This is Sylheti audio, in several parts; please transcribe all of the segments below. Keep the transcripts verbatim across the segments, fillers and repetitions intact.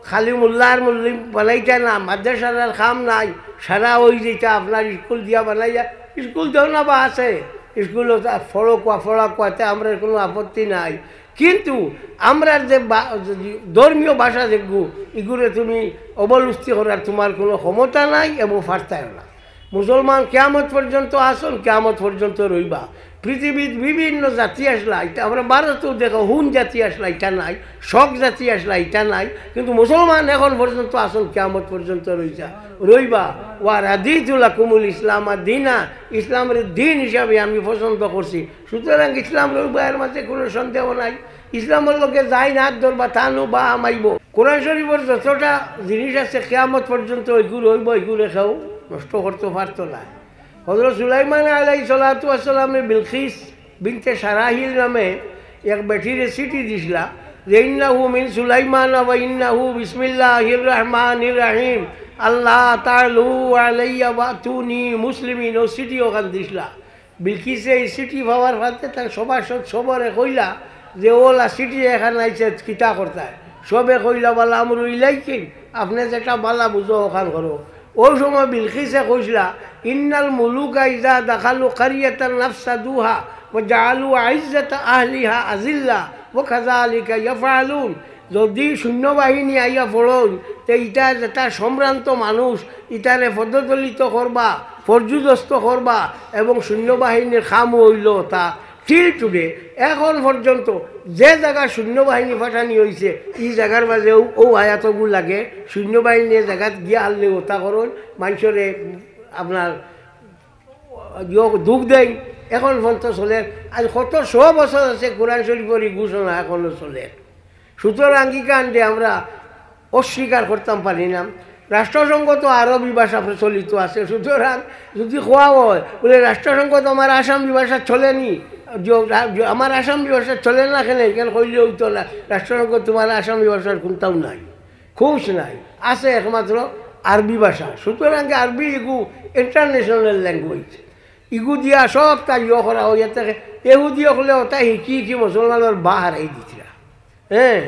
খালি মোল্লার মুল্লি বানাইতা না, মাদ্রাসার আর কাম নাই, সারা অই যেটা আপনার স্কুল দিয়া বানাইয়া, স্কুল দেও না বা আছে, স্কুল ফড়কুয়া ফড়াকুয়াতে আমরা কোনো আপত্তি নাই। কিন্তু আমরা যে বা-, ধর্মীয় ভাষা যেগু, ইগুরে তুমি অবলুপ্তি করার তোমার কোনো ক্ষমতা নাই এবং পারতায়ও না। মুসলমান কিয়ামত পর্যন্ত আছইন, কিয়ামত পর্যন্ত রইবা। পৃথিবীত বিভিন্ন জাতি আসলা, ইটা আমরা ভারতেও দেখো, হুন জাতি আসলা, ইটা নাই, শক জাতি আসলা, ইটা নাই, কিন্তু মুসলমান এখন পর্যন্ত আছইন, কিয়ামত পর্যন্ত রইবা। ওয়া রাদিতু লাকুমুল ইসলামা দীনা, ইসলামরে দীন হিসাবে আমি পছন্দ করছি। সুতরাং ইসলাম রইবা, এর মাঝে কোনো সন্দেহ নাই। ইসলামর লগে যাইন আত ধরবা, তানও বা আমাইবো। কোরআন শরীফর যতটা জিনিস আছে, কিয়ামত পর্যন্ত ওইগুলো অইবো, ওইগুলো কেউ নষ্ট করতে পারতো না। হযরত সুলাইমান আলাইহিস সালাতু ওয়াস সালামে বিলকিস বিনতে সারাহিল নামে এক বেটিরে চিঠি দিছলা যে, "ইন্নাহু মিন সুলাইমান ওয়া ইন্নাহু বিসমিল্লাহির রহমানির রহিম। আল্লা তা'আলু আলাইয়া ওয়াতুনি মুসলিমিন।" ও চিঠি ওখান দিছলা। বিলকিসে এই চিঠি পাওয়ার পাতে তার সভাসদ সবরে কইলা যে, "ওলা চিঠি এখান আইছে, কিতা করতায়?" সবে কইলা, "বালা আমরু ইলাইকিম, আপনে যেটা বালা বুঝো ওখান করো।" ওই সময় বিলকিসে কইছলা, "ইন্নাল মুলুকা ইজা দাখালু কারিয়াতান নাফসাদুহা ওয়া জাআলু আইজ্জাতা আহলিহা আজিল্লা ওয়া কাযালিকা ইয়াফআলুন।" যদি সৈন্যবাহিনী আইয়া পড়ইন, তে ইটা যেটা সম্ভ্রান্ত মানুষ, ইটারে পদদলিত করবা, পর্যুদস্ত করবা, এবং সৈন্যবাহিনীর কামও অইলো তা। Till today, এখন পর্যন্ত যে জাগাত সৈন্যবাহিনী পাঠানি অইছে, ই জাগার মাঝে ও, ও আয়াতগু লাগে, সৈন্যবাহিনী এ জাগাত গিয়া হারলে ওতা করইন, মানষরে আপনার ইয়ো দুখ দেইন, এখন পর্যন্ত চলের। আজ কত শো বছর আছে কোরআন শরীফর ই ঘোষণা এখনো চলের। সুতরাং ইখান যে আমরা অস্বীকার করতাম পারি না। রাষ্ট্রসংঘ তো আরবি ভাষা প্রচলিত আছে, সুতরাং যদি কওয়া হয়, বলে, "রাষ্ট্রসংঘ তো আমার আসামি ভাষা চলেনি, যে, যে আমার আসামি ভাষা চলে না কেনে, এখানে কইলে অইতো না, রাষ্ট্রসংঘ তোমার আসামি ভাষার কোনটাও নাই, খুশ নাই, আছে একমাত্র আরবি ভাষা।" সুতরাং আরবি এগু international language, ইগু দিয়া সব তাই ইয়ে করা হয়। এতে এহুদি হকলে ওটা হিকি হিকি মুসলমানর বা হারাই দিছিলা। হ্যাঁ,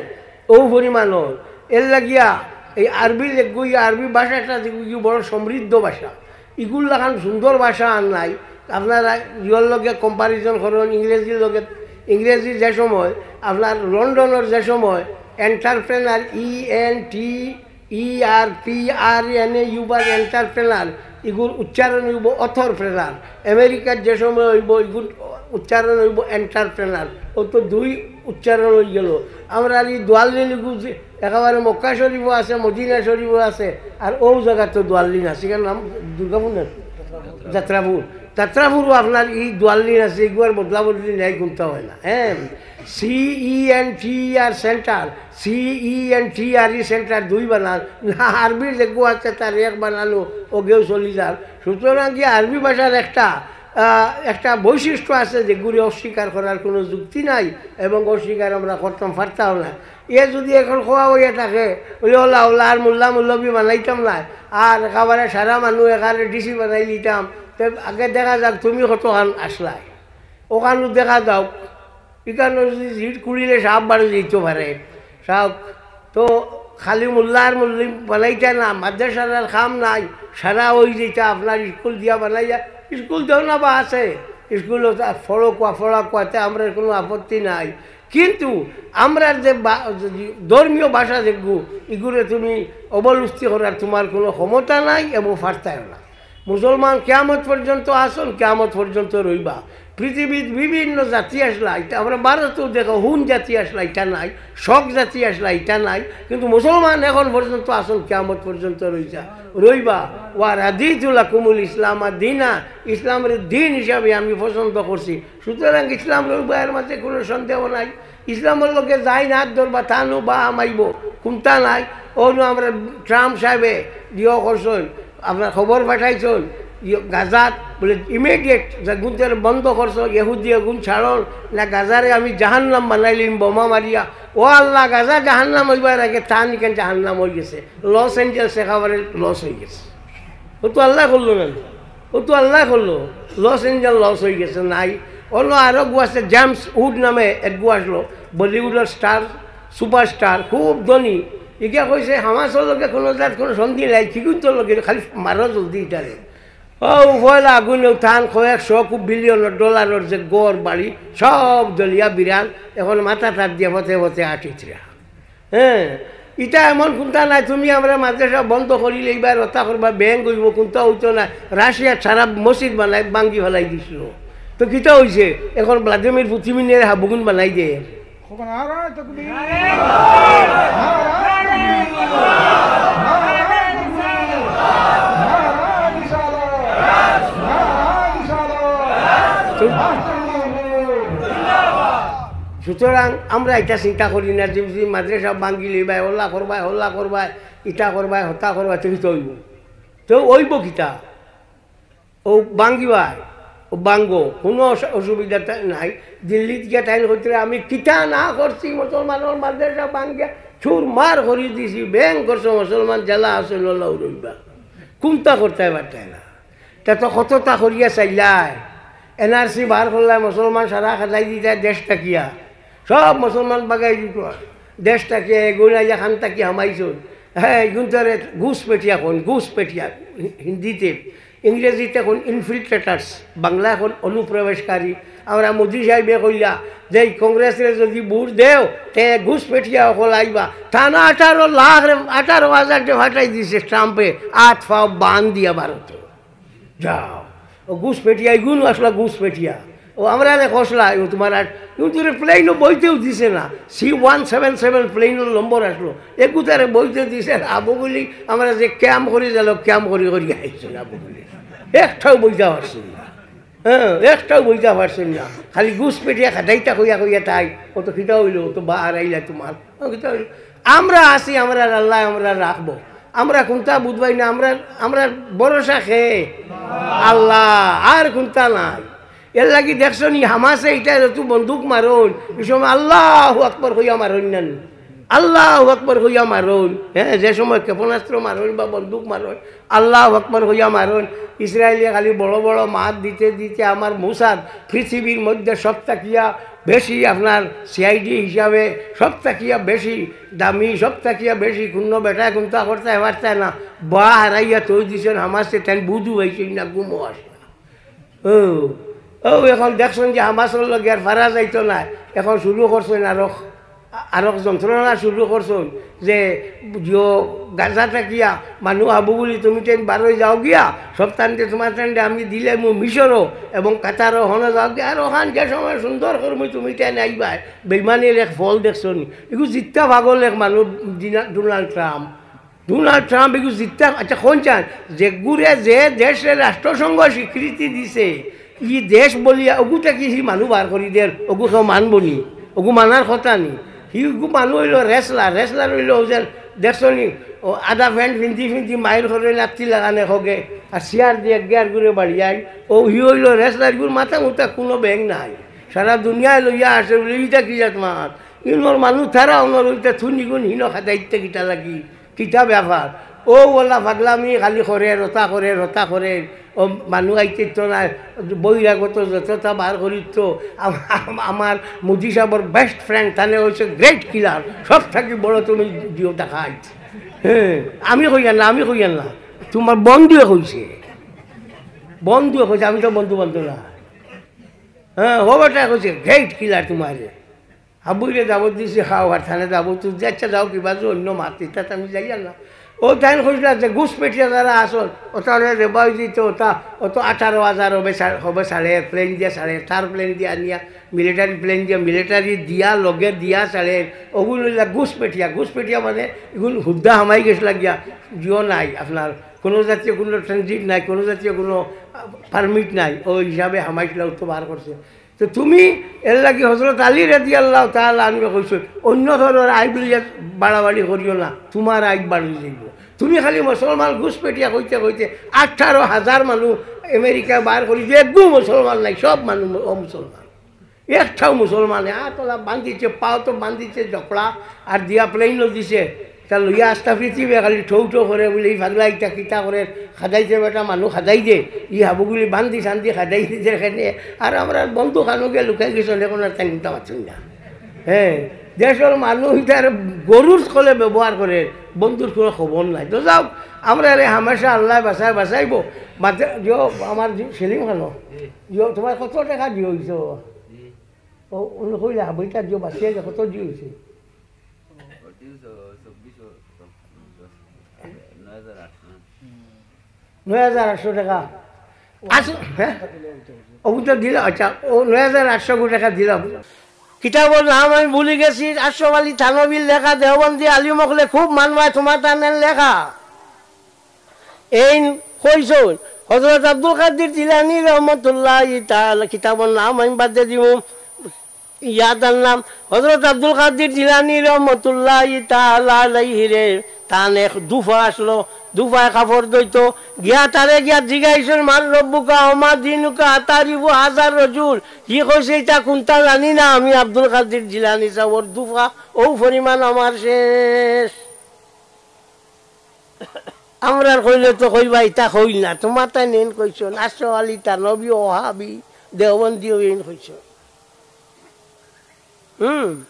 ও পরিমাণ অয়। এর লাগিয়া এই আরবি লেখগু, ই আরবি ভাষাটা যেগু, ইগু বড় সমৃদ্ধ ভাষা। ইগুর লাখান সুন্দর ভাষা আর নাই। আপনারা ইয়র লগে comparison করইন, ইংরেজির লগে, ইংরেজি যে সময়, আপনার লন্ডনর যে সময় entrepreneur, E N T E R P R E N A U বার entrepreneur, ইগুর উচ্চারণ অইবো অথরপ্রেনার। আমেরিকার যে সময় অইবো, ইগুর উচ্চারণ অইবো entrepreneur। ও তো দুই উচ্চারণ অই গেল। আমরার ই দোয়াল্লিন ইগু যে একেবারে মক্কা শরীফও আছে, মদিনা শরীফও আছে, আর ও জাগাত তো দোয়াল্লিন আছে, এখান নাম দুর্গাপুর না? যাত্রাপুর। যাত্রাপুরও আপনার ই দোয়াল্লিন আছে, ইগুয়ার বদলা বদলি নাই, কোনটা হয় না। হ্যাঁ, C E N T E R center, C E N T R E center দুই বানান, না আরবির যেগু আছে তার এক বানানো, ওগেও চলি যার। সুতরাং কি আরবি ভাষার একটা, আহ, একটা বৈশিষ্ট্য আছে যেগুলি অস্বীকার করার কোনো যুক্তি নাই এবং অস্বীকার আমরা করতাম পারতাম না। এ যদি এখন কওয়া হইয়া থাকে, বলে, "ওলা, ওলা, আর মোল্লা মৌলবী বানাইতাম না, আর একেবারে সারা মানুষ একেবারে ডিসি বানাই দিতাম।" তে আগে দেখা যাক তুমি কতখান আসলায়, ওখানো দেখা যাও। ইখানো যদি জিট কুড়িলে সাপ বাড়ি দিতে পারে, সাপ তো খালি মোল্লা আর মৌলবী বানাইতা না, মাদ্রাসার আর কাম নাই, সারা ওই যেটা আপনার স্কুল দিয়া বানাইয়া, স্কুল দেও না বা আছে, স্কুল ফড়কুয়া ফড়াকুয়াতে আমরা কোনো আপত্তি নাই। কিন্তু আমরা যে বা-, যে ধর্মীয় ভাষা যেগু, ইগুরে তুমি অবলুপ্তি করার তোমার কোনো ক্ষমতা নাই এবং পারতায়ও না। মুসলমান কিয়ামত পর্যন্ত আছইন, কিয়ামত পর্যন্ত রইবা। পৃথিবীত বিভিন্ন জাতি আসলা, ইটা আমরা ভারতেও দেখো, হুন জাতি আসলা, ইটা নাই, শক জাতি আসলা, ইটা নাই, কিন্তু মুসলমান এখন পর্যন্ত আছইন, কিয়ামত পর্যন্ত রইবা। ওয়া রাদিতু লাকুমুল ইসলামা দীনা, ইসলামরে দীন হিসাবে আমি পছন্দ করছি। সুতরাং ইসলাম রইবা, এর মাঝে কোনো সন্দেহ নাই। ইসলামর লগে যাইন আত ধরবা, তানও বা আমাইবো, কুন্তা নাই। অনো আমরা ট্রাম্প সাহেবে ইয়ে করছইন, আপনার খবর পাঠাইছইন, ইয়ে গাজাত বলে immediate যেগুন বন্ধ করছো, ইহুদি এগুন ছাড়ন, না গাজারে আমি জাহান্নাম বানাইলিম বোমা মারিয়া। ও আল্লাহ, গাজা জাহান্নাম অইবার আগে তান ইখান জাহান্নাম অই গেছে। লস এঞ্জেলস একেবারে লস অই গেছে। ও তো আল্লায় করলো না, ও তো আল্লায় করলো। লস এঞ্জেলস লস অই গেছে, নাই। অনো আরোগু আছে, জেমস উড নামে একগু আসলো, বলিউডর স্টার, সুপারস্টার, খুব ধনী। ইগিয়া কইছে, "হামাসর লগে কুনু জাত কুনু সন্ধি নাই, কিগুইন্তর লগে খালি মারো জলদি ইটারে।" ও, পয়লা আগুনেউ তান কয়েকশো কুব বিলিয়ন ডলারর যে ঘর বাড়ি, সব জ্বলিয়া বিরান, এখন মাথা তার দিয়া পথে পথে আটিতরা। হ্যাঁ, ইটা এমন কুন্তা নাই, তুমি আমরার মাদ্রাসা বন্ধ করিলে ইবার হতা করবা, ব্যাংক অইবো, কুন্তা অইতো না। রাশিয়াত সারা মসজিদ বানাই, ভাঙ্গি ফালাই দিছিল। তো কিতা অইছে? এখন ভ্লাদিমির পুতিনে হাবুগুন বানাই দে। নারায়ে তাকবীর। নারায়ে তাকবীর। নারায়ে তাকবীর। নারায়ে রিসালাত। নারায়ে রিসালাত। সুতরাং আমরা ইটা চিন্তা করি না যে যদি মাদ্রাসা ভাঙ্গিলে ইবায় হল্লা করবায়, হল্লা করবায়, ইটা করবায়, হতা করবায়, তো কিতা অইবো? তো অইবো কিতা? ও ভাঙ্গিবায়, ও ভাঙ্গো, কুনু অসু-, অসুবিধা তা-, নাই। দিল্লিত গিয়া তাইন কইতরা, "আমি কিতা না করছি, মুসলমানর মাদ্রাসা ভাঙ্গিয়া চুরমার করি দিছি, ব্যাংক করছো মুসলমান, যেলা আছে লইলাও রইবা।" কুন্তা করতায় পারতায় না। তা তো কততা করিয়া চাইলায়, এনআরসি বার করলায়, মুসলমান সারা খেদাই দিতায় দেশ থাকিয়া, সব মুসলমান বাগাই দিত দেশ থাকিয়া। এগুন আইয়া খান থাকি হামাইছইন। হ্যাঁ, এগুন তারে ঘুষপেটিয়া কইন, ঘুষপেটিয়া, হি-, হিন্দিতে। ইংরেজিতে কইন infiltrators, বাংলায় কইন অনুপ্রবেশকারী। আমরা মোদি সাহেবে কইলা যে এই কংগ্রেসরে যদি ভোট দেও, তে ঘুষপেটিয়া অকল আইবা। তান আঠারো লাখ রে, আঠারো হাজার রে ফাটাই দিছে ট্রাম্পে, আত ফাও বান দিয়া ভারতে। যাও, ও ঘুষপেটিয়া, এগুন আসলা ঘুষপেটিয়া। ও আমরারে কষলা, ও তোমার আর, কিন্তু রে প্লেনও বইতেও দিছে না। সি ওয়ান সেভেন সেভেন প্লেনর নম্বর আসলো, এগুতারে বইতে দিছে না। আবু বলি, আমরা যে ক্যাম্প করি গেল, ক্যাম্প করি করি আইছে না আবু বলি। একটাও বইতা পারছে না। হ্যাঁ, একটাও বইতা পারছে না। খালি ঘুষপেটিয়া খাটাইতা কইয়া কইয়া তাই, ও তো কিতা অইলো, ও তো বা হারাইলা তোমার। ও কিতা অইলো? আমরা আছি, আমরার আল্লায় আমরারে রাখবো। আমরা কুন্তা বুঝবায় না, আমরা, আমরার ভরসা কে? আল্লাহ, আর কুন্তা নাই। এর লাগি দেখছো নি, হামাসে ইটা যত বন্দুক মারইন, এই সময় আল্লাহু আকবার কইয়া মারইন না নি? আল্লাহু আকবার কইয়া মারইন। হ্যাঁ, যে সময় ক্ষেপণাস্ত্র মারইন বা বন্দুক মারইন, আল্লাহু আকবার কইয়া মারইন। ইসরায়েলে খালি বড় বড় মাত দিতে দিতে আমার মোসাদ পৃথিবীর মধ্যে সব থাকিয়া বেশি, আপনার সিআইডি হিসাবে সব থাকিয়া বেশি দামি, সব থাকিয়া বেশি কুন্তা বেটায় কুন্তা করতায় পারতায় না। বা হারাইয়া থই দিছইন হামাসে, তাইন বুঝু পাইছইন না, ঘুমও আসে না। ও, ও, এখন দেখছইন যে হামাসর লগে আর পারা যাইতো নায়, এখন শুরু করছইন আরো, আরো যন্ত্রণা শুরু করছইন যে জিও গাজা থাকিয়া মানু আবু বলি তুমি তাইন বারই যাও গিয়া, সব তানরে তোমার তানরে আমি দিলে মু মিশরও এবং কাতারও হনো যাও গিয়া, আর ওখান যে সময় সুন্দর করমু তুমি তাইন আইবায়। বেইমানির এক ফল দেখছো নি? এগু জিত্তা পাগল এক মানু দিনা-, ডোনাল্ড ট্রাম্প। ডোনাল্ড ট্রাম্প এগু জিত্তা, আচ্ছা, কোন চান? যেগুরে যে দেশে রাষ্ট্রসংঘ স্বীকৃতি দিছে, ই দেশ বলিয়া অগু থাকি হি মানু বার করি দের, অগু কেউ মানবো নি, অগু মানার কথা নি। হি অগু মানু অইলো রেসলার, রেসলার অইলো অউ যে দেখছো নি, ও আধা প্যান্ট ফিন্দি ফিন্দি মাইর করে লাত্তি লাগানে হগে, আর চেয়ার দিয়া গিয়ার ঘুরে বাড়িয়াই, ও হি অইলো রেসলার, ইগুর মাথা মুথা কুনু ব্যাং নাই। সারা দুনিয়ায় লইয়া আসে বলে, ইটা কি জাত মাত? ইনর মানু তারা অনর অইতা থুনিগুন হিনো খাদাইতে কিতা লাগি? কিতা ব্যাপার? ও ওলা পাগলামি খালি করের, হতা করের, হতা করের। ও মানু আইতে তো না, বহিরাগত যততা বার করিত। আম-, আম-, আমার মোদি সাহেবর best friend, তানে অইছে great killer। সব থাকি বড় তুমি দিও দেখাইত। হ্যাঁ, আমি কইয়ার না, আমি কইয়ার না। তোমার বন্ধুয়ে কইছে। বন্ধুয়ে কইছে, আমি তো বন্ধু বান্ধব না। হ্যাঁ, ও বেটা কইছে, great killer তোমারে। হাবুরে দাওয়াত দিছে, খাও, আর থানে দাওয়াত তো যে, আচ্ছা, যাও, কিবা যে অন্য মাত, ইতাত আমি যাইয়ার না। ও তাইন কইছিলা যে ঘুষপেটিয়া যারা আছইন, ওতা অইলে রেবা অই দিত, ওতা, অত আঠারো হাজার হবে, সা-, হবে ছাড়ের, প্লেন দিয়া ছাড়ের, তার প্লেন দিয়া আনিয়া, মিলিটারি প্লেন দিয়া, মিলিটারি দিয়া, লগে দিয়া ছাড়ের, ওগুন অইলা ঘুষপেটিয়া। ঘুষপেটিয়া মানে এগুন হুদ্দা হামাই গেছলা গিয়া, জিও নাই আপনার, কুনু জাতীয় কুনু ট্রানজিট নাই, কুনু জাতীয় কুনু, আহ, পারমিট নাই, ও হিসাবে হামাইছলা, ও তো বার করছে। তো তুমি এর লাগি হযরত আলী রাদিয়াল্লাহু তাআলা আনহু কইছইন, অন্য ধরনর আইব লইয়া বাড়াবাড়ি করিও না, তোমার আইব বাড়ি যাইব। তুমি খালি মুসলমান ঘুষপেটিয়া কইতে কইতে আঠারো হাজার মানু আমেরিকায় বার করি যে একগু মুসলমান নাই, সব মানু অমুসলমান, একটাও মুসলমান নাই। আত ওলা বান্ধিছে, পাও তো বান্ধিছে জকড়া, আর দিয়া প্লেনও দিছে। তা লইয়া আস্তা পৃথিবী খালি ঠৌ ঠৌ করে বলে, "ই পাগলা ইতা কিতা করে, খাদাইছে বেটা, মানু খাদাই দে, ই হাবুগুলি বান্ধি শান্তি খাদাই দিছে এখানে।" আর আমরার বন্ধু খানো গিয়া লুকাই গেছে, এখন আর তাই নিতে পারছেন না। হ্যাঁ, দেশর মানুষ তার গরুর কলে ব্যবহার করে, বন্ধুর কোনো খবর নাই। তো যাও, আমরা রে হামেশা আল্লাহ বাঁচায় বাঁচাইবো। বাঁচা-, জিও, আমার জি-, সেলিম খান, জিও, তোমার কত টাকা জিও হইছে? ও, উনি কইলে, "হাবইটা জিও বাঁচিয়ে যে কত জিও হইছে?" নয় হাজার আটশো টাকা। আচ্ছা, হ্যাঁ? অবুতা দিলা, আচ্ছা, ও নয় হাজার আটশো টাকা দিলাম। কিতাবর নাম আমি ভুলি গেছি, আশরাফ আলী থানবীর লেখা, দেওবন্দি আলিম অকলে খুব মানবায় তোমার তানের লেখা। এইন কইছইন, হযরত আব্দুল কাদির জিলানী রহমতুল্লাহি তাআলা, কিতাবর নাম আমি বাদে দিমু, ইয়াদ আনলাম, হযরত আব্দুল কাদির জিলানী রহমতুল্লাহি তাআলা আলাইহি রে, তান এক দুফা আসলো, দুফায় কাপড় ধইতো, গিয়া তারে গিয়া জিগাইছইন, "মান রব্বুকা ওয়া মা দিনুকা আতারিফু হাজার রজুল।" হি কইছে, "ইটা কুনটা জানি না, আমি আব্দুল কাদির জিলানী সাবর দুফা, অউ পরিমাণ আমার শেষ।" আমরার কইলে তো কইবা, "ইতা কইল না, তোমার তাই নেন কইছইন, আশরাফ আলী থানবী, ওহাবি, দেওবন্দি অইন কইছইন।" হুম।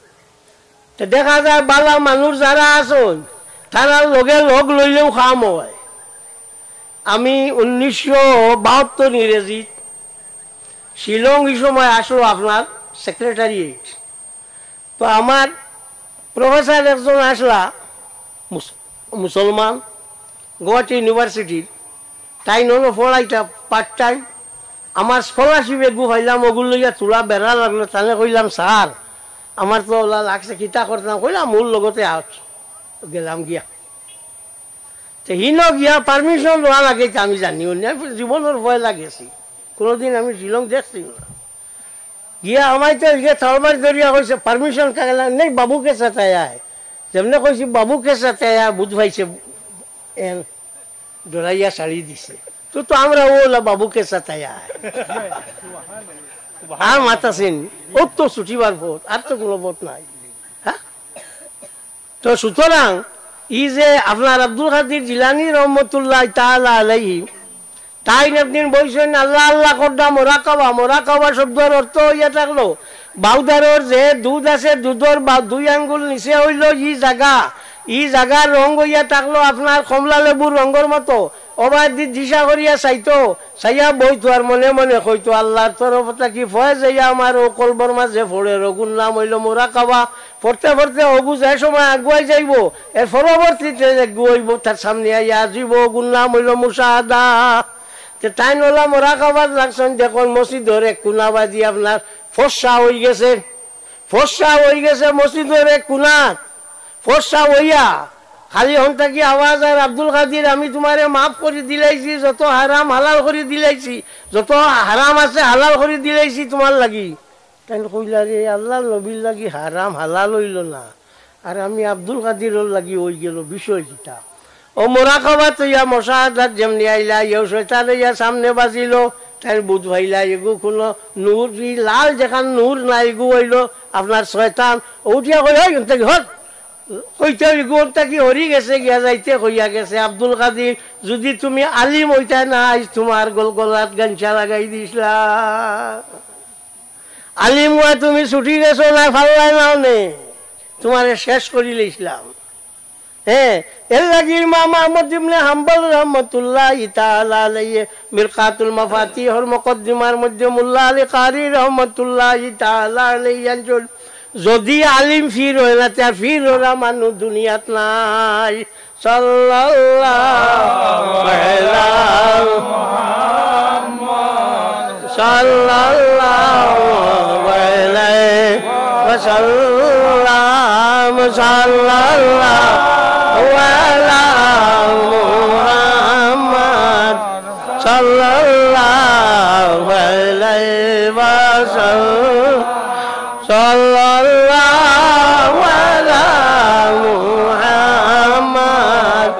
তো দেখা যায়, বালা মানুষ যারা আছইন, তারার লগে লগ লইলেও কাম হয়। আমি উনিশশো বাহাত্তর ইংরেজিত শিলং ই সময় আসলো আপনার সেক্রেটারিয়েট। তো আমার প্রফেসর একজন আসলা, মুস-, মুসলমান, গুয়াহাটি ইউনিভার্সিটির, তাইন অনো পড়াইতা পার্ট টাইম। আমার স্কলারশিপ এগু পাইলাম, অগুর লইয়া থুড়া বেড়া লাগলো, তানে কইলাম, "স্যার, আমার তো অলা লাগছে, কিতা করতাম?" কইলাম, "মোর লগতে আছ।" গেলাম গিয়া। তে হিনো গিয়া পারমিশন লওয়া লাগে, ইতা আমি জানিও না, আমি জীবনর ভয় লাগেছি, কোনোদিন আমি শিলং দেখছি না। গিয়া আমায় তো গিয়া তরবারি ধরিয়া কইছে, "পারমিশন কাকে লাগে?" "নেই, বাবু কে সাথ আয়া হ্যায়।" যেমনে কইছি, "বাবু কে সাথ আয়া হ্যায়", বুঝ পাইছে, এন ডরাইয়া ছাড়ি দিছে। তো, তো আমরা ওলা বাবু কে সাথ আয়া হ্যায়। আর মাতাছেন, ও তো ছুটিবার পথ, আর তো কোনো পথ নাই। হ্যাঁ? তো সুতরাং ই যে আপনার আব্দুল কাদির জিলানী রহমতুল্লাহ তাআলা আলাইহি, তাইন একদিন বইছইন, আল্লাহ আল্লাহ করদা, মোরাকাবা। মোরাকাবা শব্দর অর্থ অইয়া থাকলো, বাউদারর যে দুধ আছে, দুধর বা দুই আঙ্গুল নিচে অইলো ই জাগা, ই জাগার রং অইয়া থাকলো আপনার কমলা লেবুর রঙর মতো। অবায়দি দিশা করিয়া চাইতো, চাইয়া বইতো আর মনে মনে কইতো, "আল্লাহর তরফ থাকি ফয়েজ আইয়া আমার অউ কলবর মাঝে পড়ের, অগুর নাম অইলো মোরাকাবা।" পড়তে পড়তে অগু যে সময় আগুয়াই যাইবো, এর পরবর্তীতে যেগু অইবো, তার সামনে আইয়া আজিবো, অগুর নাম অইলো মুশাহাদা। তে তাইন অলা মোরাকাবাত লাগছইন, দেখইন মসজিদর এক কুনাবাদি আপনার ফর্সা অইগেছে, ফর্সা অইগেছে মসজিদর এক কুনাত, ফর্সা অইয়া খালি হন থাকি আওয়াজ আর, "আব্দুল কাদির, আমি তুমারে মাফ করি দিলাইছি, যত হারাম হালাল করি দিলাইছি, যত হারাম আছে হালাল করি দিলাইছি তুমার লাগি।" তাইন কইলা, "রে আল্লাহর নবীর লাগি হারাম হালাল অইলো না, আর আমি আব্দুল কাদিরর লাগি অইগেলো, বিষয় কিতা?" অউ মোরাকাবাত অইয়া মুশাহাদাত যেমনি আইলা, ইয়েও শয়তান অইয়া সামনে বাজিলো, তাইন বুঝ পাইলা, এগু কুনু নূর, ই লাল যেখান নূর না, এগু অইলো আপনার শয়তান। উঠিয়া কই, "ওই, অন থাকি হর।" কইতে এগু অন থাকি হরি গেছে, গিয়া যাইতে কইয়া গেছে, "আব্দুল কাদির, যুদি তুমি আলিম অইতায় না, আইজ তুমার গল-, গলাত গাঞ্ছা লাগাই দিছলা।" আলিম অইয়া তুমি ছুটি গেছো না, পারলায় না অনে, তুমারে শেষ করিলাইছলাম। হ্যাঁ, এর লাগি ইমাম আহমদ ইবনে হাম্বল রহমতুল্লাহি তাআলা আলাইহি মিরকাতুল মাফাতিহর মুকদ্দিমার মধ্যে মোল্লা আলী কারি রহমতুল্লাহি তাআলা আলাইহি আনছইন, যুদি আলিম পীর অয় না, তে আর পীর অরা মানুষ দুনিয়াত নাই। সাল্লাল্লাহু আলা মুহাম্মদ, সাল্লাল্লাহু আলাইহি ওয়াসাল্লাম, সাল্লাল্লাহু আলা মুহাম্মদ, সাল্লাল্লাহু আলাইহি ওয়াসাল্লাম। সাল্লাল্লাহু আলা মুহাম্মদ,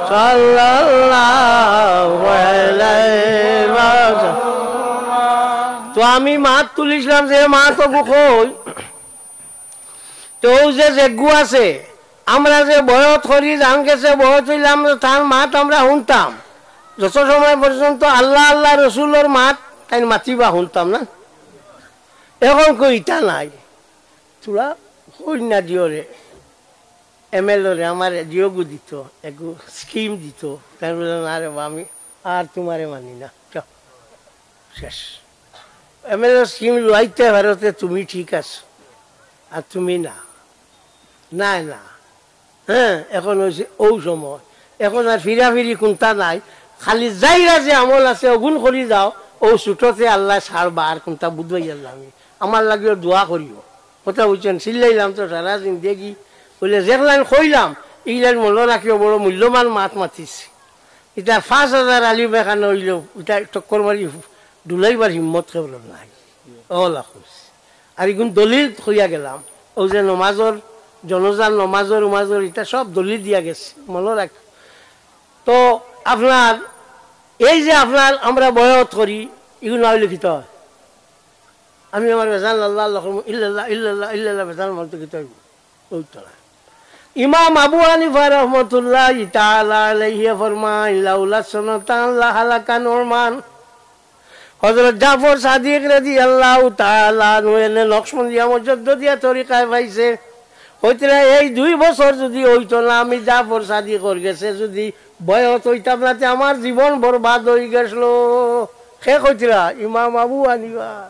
সাল্লাল্লাহু আলাইহি ওয়াসাল্লাম। তো আমি মাত তুলিছলাম যে মাত অগু কই, তো অউ যে যেগু আছে, আমরা যে বয়ত করি, জান গেছে বয়ত অইলাম, তার মাত আমরা হুনতাম, যত সময় পর্যন্ত আল্লাহ, আল্লাহ রসুলর মাত তাইন মাতিবা হুনতাম না। এখন কই ইতা নাই। থুড়া কই না জিওরে, এমএলএ রে আমার জিওগু দিত, একগু স্কিম দিত। তাই বলে, "না রে বা, আমি আর তোমারে মানি না, যাও, শেষ।" এমএলএ স্কিম লইতে পারতে তুমি ঠিক আছো, আর তুমি না, না, না। হ্যাঁ, এখন অইছে অউ সময়, এখন আর ফিরাফিরি কুন্তা নাই, খালি যাইরা যে আমল আছে অগুন করি যাও, অউ ছুটোতে আল্লায় ছাড়বা, আর কুন্তা বুঝবাই আল্লাহ। আমি আমার লাগিও দোয়া করিও, কথা বুঝছেন? চিল্লাইলাম তো সারা জিন্দেগি, বলে যেগুলান কইলাম, ইগুলান মনো রাখিও, বড় মূল্যবান মাত মাতিছি। ইটা পাঁচ হাজার আলিম এখানো অইলেও, ইটা টক্কর মারি ডুলাইবার হিম্মত কেউরর নাই। অলা কইছি। আর ইগুন দলিল কইয়া গেলাম, অউ যে নমাজর, জনাজার নমাজর, উমাজর, ইটা সব দলিল দিয়া গেছি, মনো রাখ। তো আপনার এই যে আপনার আমরা বয়াত করি, ইগুন না অইলে কিতা অয়? আমি আমার বেজান আল্লাহ, আল্লাহ, ইল্লাল্লাহ, ইল্লাল্লাহ, ইল্লাল্লাহ, বেজান মানতে কিতা অইব? অইতো না। ইমাম আবু হানিফা রহমতুল্লাহি তাআলা আলাইহি ফরমাইন, "লাউলা সনাতান লাহালাকা নুমান।" হযরত জাফর সাদিক রাদিয়াল্লাহু তাআলা আনহু এনে নকশবন্দিয়া মুজাদ্দিদিয়া তরিকায় পাইছে। কইতরা, "এই দুই বছর যুদি অইতো না, আমি জাফর সাদিকর গেছে যুদি বয়াত অইতাম না, তে আমার জীবন বরবাদ অইগেছলো।" কে কইতরা? ইমাম আবু হানিফা।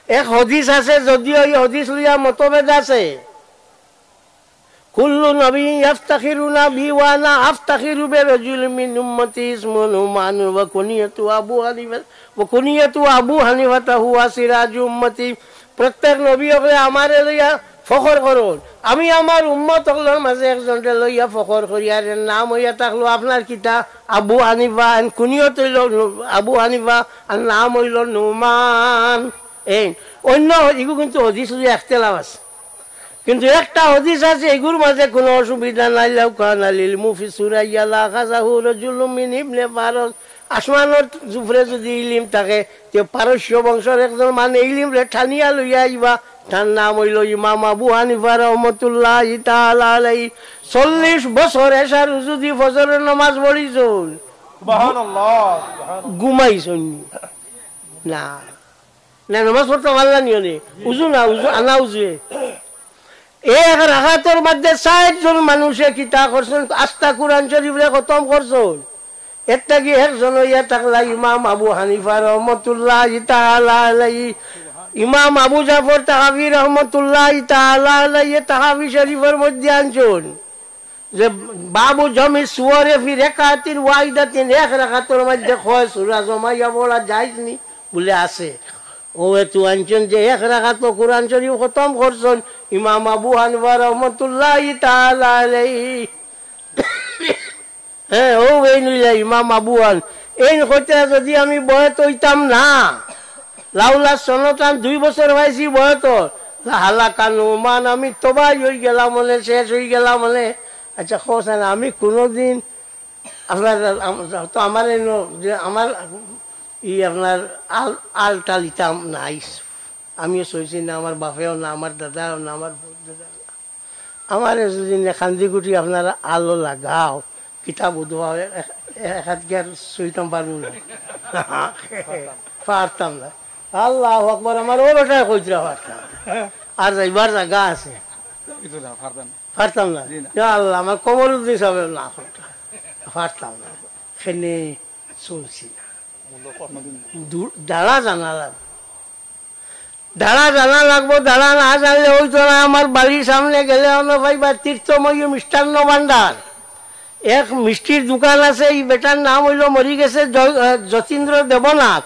এক হাদিস আছে, যদিও ই হাদিস লইয়া মতভেদ আছে। কুল্লু নবী ইয়াফতাখিরুনা বি ওয়া আনা আফতাখিরু বি রাজুলিন মিন উম্মতি ইসমুহু নুমান ওয়া কুনিয়াতু আবু হানিফা, ওয়া কুনিয়াতু আবু হানিফাতা হুয়া সিরাজু উম্মতি। প্রত্যেক নবী অকলে আমারে লইয়া ফখর করইন। আমি আমার উম্মত অকলর মাঝে একজনরে লইয়া ফখর করি, আর এর নাম অইয়া থাকলো আপনার কিতা? আবু হানিফা। এন কুনিয়ত অইলো নু-, আবু হানিফা, আর নাম অইলো নুমান। এই অন্য ইগু কিন্তু হাদিস লইয়া একতেলাফ আছে, কিন্তু একটা হাদিস আছে, ইগুর মাঝে কুনু অসুবিধা নাই। লাউ কানা লিল মুফি সুরাইয়া লাখাযাহু রাজুলুম মিন ইবনে ফারস। আসমানর উপরে যুদি ইলিম থাকে, তে পারস্য বংশর একজন মানে ইলিমরে টানিয়া লইয়া আইবা। তার নাম অইলো ইমাম আবু হানিফা রহমতুল্লাহি তাআলা আলাইহি। চল্লিশ বছর এশার উজু দি ফজরর নামাজ পড়িছইন। সুবহানাল্লাহ, সুবহানাল্লাহ। ঘুমাইছইন না। না, নামাজ পড়তা পারলা নি অনে? উজু না, উজু, আনা উজুয়ে। এক রাকাতর মধ্যে চাইরজন মানুষে কিতা করছইন? আস্তা কুরআন শরীফরে খতম করছইন। এর থাকি একজন অইয়া থাকলা ইমাম আবু হানিফা রহমতুল্লাহি তাআলা আলাইহি। ইমাম আবু জাফর তাহাবী রহমতুল্লাহি তাআলা আলাইহি তাহাবী শরীফর মধ্যে আনছইন যে বাবু জামি সুয়ারে ফি রাকাতিন ওয়াহিদাতিন, এক রাকাতর মধ্যে কয় সূরা জমাইয়া পড়া জায়েজ নি? বুলে আছে। অউ এতু আনছইন যে এক রাকাতো কুরআন শরীফ খতম করছইন ইমাম আবু হানিফা রহমতুল্লাহি তাআলা আলাইহি। হ্যাঁ, অউ এইন অইলা ইমাম আবু হান-, এইন কইতরা যুদি আমি বয়াত অইতাম না, লাউলা সনাতান, দুই বছর পাইছি বয়াত, লাহালাকা নুমান, আমি তবাই অইগেলাম অনে, শেষ অইগেলাম অনে। আচ্ছা, কও ছাইন, আমি কুনুদিন আপনার, আম-, তো আমার এই ন-, যে আমার ই আপনার আল-, আল টাল ইতা নাই। আমিও সইছি না, আমার বাপেও না, আমার দাদাও না, আমার দাদা না। আমারে যুদি নেকান্দি গুটি আপনারা আলো লাগাও, কিতাব উদ্ভব এক, এক হাত গিয়ার সইতাম পারবো না। পারতাম না। আল্লাহু আকবার, আমার ও বেটায় কইতরা পারতাম। আর যাইবার জাগা আছে। পারতাম না। জি না। ইয়া আল্লাহ, আমার কমরুদ্দিন সাহেব না করতা। পারতাম না। খেনে শুনছি না। দু-, দাঁড়া জানা লাগবো। দাঁড়া জানা লাগবো, দাঁড়া না জানলে অইতো না। আমার বাড়ির সামনে গেলে অনো পাইবা তীর্থময়ী মিষ্টান্ন ভাণ্ডার। এক মিষ্টির দোকান আছে, ই বেটার নাম অইলো, মরি গেছে, য-, আহ, যতীন্দ্র দেবনাথ।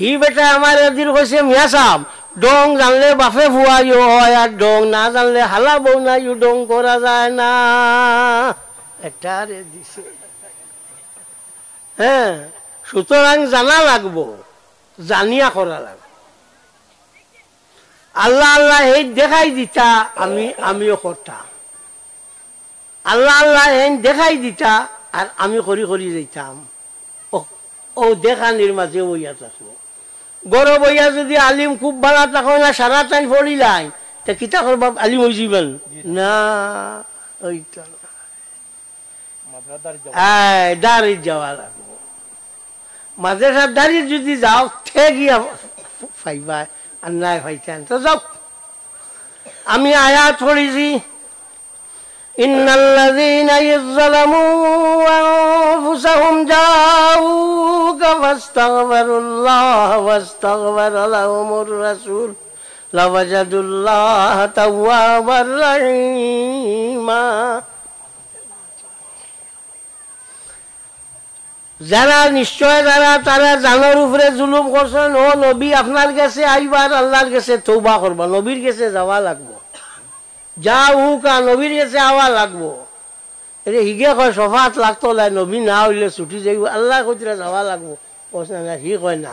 হি বেটায় আমারে এদিন কইছে, "মিয়া সাব, ঢং জানলে বাপে ফুয়াইও অয়, আর ঢং না জানলে হালা বউ নাইও ঢং করা যায় না।" এটারে দিছে। হ্যাঁ, সুতরাং জানা লাগবো, জানিয়া করা লাগবো। আল্লাহ আল্লাহ হেইন দেখাই দিতা, আমি, আমিও করতাম। আল্লাহ আল্লাহ হেইন দেখাই দিতা, আর আমি করি করি যাইতাম। ও, ও দেখানির মাঝে বইয়া থাকবো। ঘরো বইয়া যুদি আলিম খুব ভালা থাকো না, সারা টাইম পড়িলাই, তে কিতা করবা, আলিম অইযিবা নি? না, অইতো না। মাদ্রাসার দাড়ি যাওয়া। আয়, দাড়ি যাওয়া লাগবো। মাদ্রাসার দাড়ি যুদি যাও, তে গিয়া পাইবা, আর নাই পাইতাম, তো যাও। আমি আয়াত পড়ছি, "ইন্নাল্লাযীনা ইযযালামু আনফুসাহুম জাউকা ফাস্তাগফিরুল্লাহ ওয়াস্তাগফারা লাহুমুর রাসূল লাওয়াজাদুল্লাহা তাওয়াবার রাহিমা।" যারা, নিশ্চয় যারা তারা জানর উপরে জুলুম করছইন, ও নবী, আপনার গেছে আইবা আর আল্লাহর গেছে তওবা করবা, নবীর গেছে যাওয়া লাগবো। জাউকা, নবীর গেছে আওয়া লাগবো। এরে হিগে কয় শফাত লাগতো নায়, নবী না অইলে ছুটি যাইবো, আল্লায় কইতরা যাওয়া লাগবো। কইছে না, হি কয় না।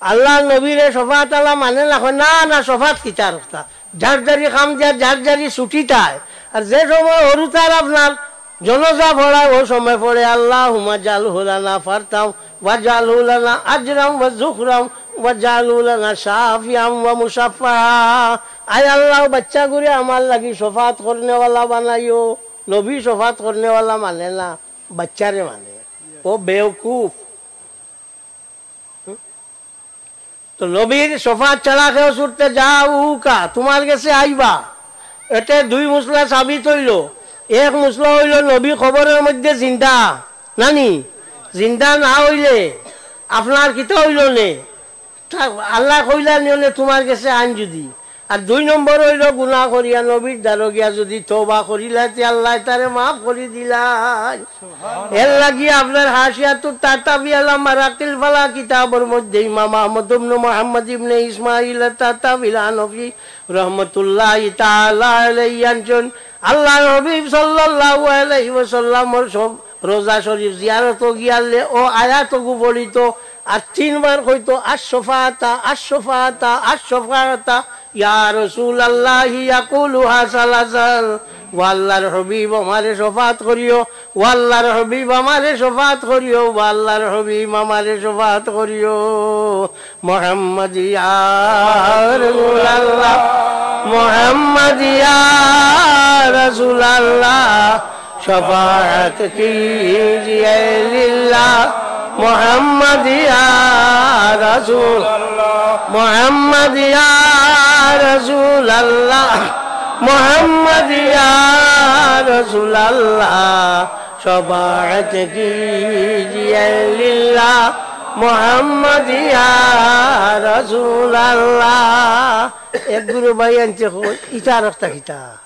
আল্লাহর নবীরে শফাত আলা মানে না, কয় না, না, শফাত কিতার কথা? যার যারি কাম দিয়া যার যারি ছুটি তায়। আর যে সময় হুরুতার আপনার জনাজা পড়ায়, ও সময় পড়ে, "আল্লাহুম্মা জালহু লানা ফারতাম, ওয়া জালহু লানা আজরাম ওয়া যুখরাম, ওয়া জালহু লানা শাফিয়াম ওয়া মুশাফফা।" আয় আল্লাহ, বাচ্চাগুরে আমার লাগি শফাত করনেওয়ালা বানাইও। নবী শফাত করনেওয়ালা মানে না, বাচ্চারে মানে। ও বেওকুফ। তো নবীর শফাত ছাড়া কেউ ছুটতে, জাউকা, তুমার গেছে আইবা। এতে দুই মসলা সাবিত অইলো। এক মসলা অইলো নবী কবরর মধ্যে জিন্দা, নানি? জিন্দা না অইলে আপনার কিতা অইলো নে? তা আল্লায় কইলা নি অইলে তুমার গেছে আইন যদি। আর দুই নম্বর অইলো গুনা করিয়া নবীর দ্বারো গিয়া যদি তওবা করিলায় তে আল্লায় তারে মাফ করি দিলায়। এর লাগি আপনার হাশিয়াতুত তাতাবি আলা মারাকিল ফালাহ কিতাবর মধ্যে ইমাম আহমদ ইবনে মুহাম্মদ ইবনে ইসমাইল তাতাবি আল হানাফি রহমতুল্লাহি তাআলা আলাইহি আনছইন, আল্লাহর হাবিব সাল্লাল্লাহু আলাইহি ওয়াসাল্লামর সব রোজা শরীফ জিয়ারত গিয়ালে ও আয়াতগু পড়িতো, আর তিনবার কইতো, "আশ-শাফাআতা, আশ-শাফাআতা, আশ-শাফাআতা।" ইয়া রাসূলুল্লাহ ইয়াকুলুহা সালাসান, "ও আল্লাহর হাবিব, আমারে শফাত করিও, ও আল্লাহর হাবিব, আমারে শফাত করিও, ও আল্লাহর হাবিব, আমারে শফাত করিও।" মোহাম্মদ ইয়া রাসূলুল্লাহ, মোহাম্মদ ইয়া রাসূলুল্লাহ, শফাআত কিজিয়ে লিল্লাহ। মোহাম্মদ ইয়া রাসূল, মোহাম্মদ ইয়া রাসূলুল্লাহ, মোহাম্মদ ইয়া রাসূলুল্লাহ, শফাআত কিজিয়ে লিল্লাহ, মোহাম্মদ ইয়া রাসূলুল্লাহ। এক গুরু ভাই আনছে, কই, ইতা আর একটা কিতা?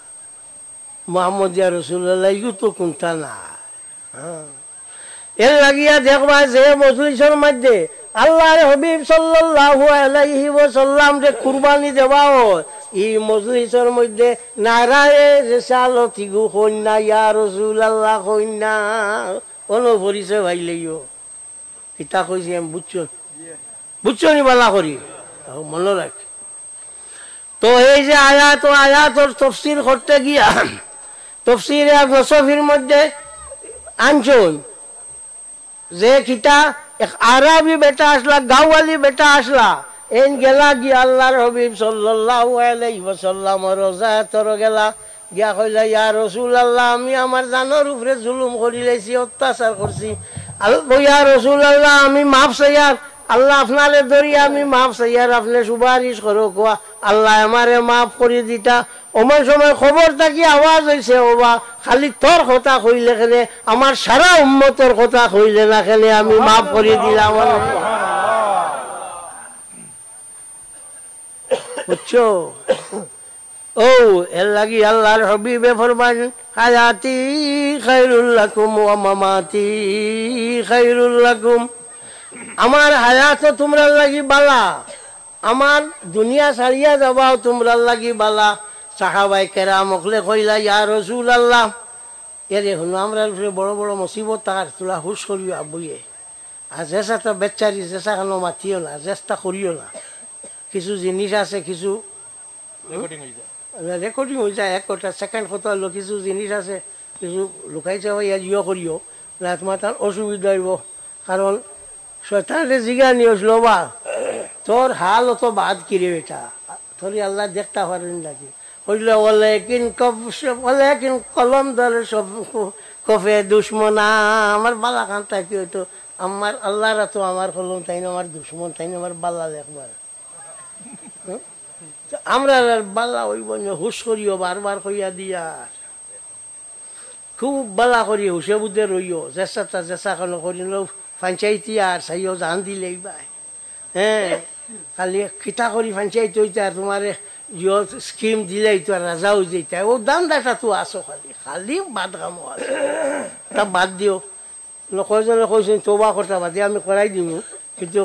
মোহাম্মদ ইয়া রাসূলুল্লাহ, ইগু তো কুন্তা না। হ্যাঁ। এর লাগিয়া দেখবা যে মজলিসর মধ্যে আল্লাহর হাবিব সাল্লাল্লাহু আলাইহি ওয়াসাল্লামরে কুরবানি দেওয়া অয়, ই মজলিসর মধ্যে নারায়ে রিসালতিগু কইন না, ইয়া রাসূলুল্লাহ কইন না, অনো পরিচয় পাইলেইও। কিতা কইছি আমি বুঝছো? বুঝছো নি বালা করি? অউ মনো রাখ। তো এই যে আয়াত ও আয়াতর তফসির করতে গিয়া তফসিরে ইবনে সফির মধ্যে আনছইন যে কিতা এক আরাবি বেটা আসলা, গাঁওয়ালি বেটা আসলা, এইন গেলা গিয়া আল্লাহর হাবিব সাল্লাল্লাহু আলাইহি ওয়াসাল্লামর রওজাতর গেলা, গিয়া কইলা, "ইয়া রাসূলুল্লাহ, আমি আমার জানর উপরে জুলুম করিলাইছি, অত্যাচার করছি। আল-, ইয়া রাসূলুল্লাহ, আমি মাফ চাইয়ার, আল্লাহ আপনারে ধরি আমি মাফ চাইয়ার, আপনে সুপারিশ করউক্কা, আল্লায় আমারে মাফ করি দিতা।" অমন সময় কবর থাকি আওয়াজ অইছে, "ওবা, খালি তোর কথা কইলে কেনে, আমার সারা উম্মতর কথা কইলে না কেনে, আমি মাফ করি দিলাম।" বুঝছো? অউ, এর লাগি আল্লাহর হাবিবে ফরমাইন, "হায়াতি খায়রুল লাকুম ওয়া মামাতি খায়রুল লাকুম।" আমার হায়াতও তুমরার লাগি বালা, আমার দুনিয়া ছাড়িয়া যাওয়াও তুমরার লাগি বালা। সাহাবায়ে কেরাম অকলে কইলা, "ইয়া রাসূলুল্লাহ, এরে হুনো, আমরার উপরে বড় বড় মুসিবত আর তুলা হুশ করিও আবুয়ে। আর যেছা তো বেচারি, যেছা খানো মাতিও না, যেছা করিও না। কিছু জিনিস আছে, কিছু" রেকর্ডিং অই যায়। না, রেকর্ডিং অই যায়, এক কথা, সেকেন্ড কথা অইলো, কিছু জিনিস আছে, কিছু লুকাইতে অয়, ইয়া ইয়ে করিও, না তোমার তার অসুবিধা অইবো। কারণ শয়তানরে জিগানি অইছিল, "বা, তোর হাল অত বাদ কিরে বেটা? তোরে আল্লায় দেখতা পারইন নাকি?" কইলো, "ওয়ালাকিন কফ-, ওয়ালাকিন কলম ধরে সব কফে দুশমনা, আমার বালা খান তাকি অইতো, আমার আল্লাহর তো আমার কলম, তাইন আমার দুশমন, তাইন আমার বালা লেখবার।" হুম? তো আমরা আর বালা অইব না, হুশ করিও, বারবার কইয়া দিয়ার। খুব বালা করি হুশে বুদ্ধে রইও, যেসাতা যেসা খানো করি নো, পঞ্চায়েতি আর চাইও জান দিলেই বাই। হ্যাঁ, খালি কিতা করি পঞ্চায়েত অইতে আর তোমার ইয়ো স্কিম দিলেই তো আর রাজা অই যাইতে। ও দান্দাটা তো আসো খালি, খালি বাদ কামো আসো। তা বাদ দিও। লো কয়জনে কইছেন, "তওবা করতা বাদে আমি করাই দিমু, কিন্তু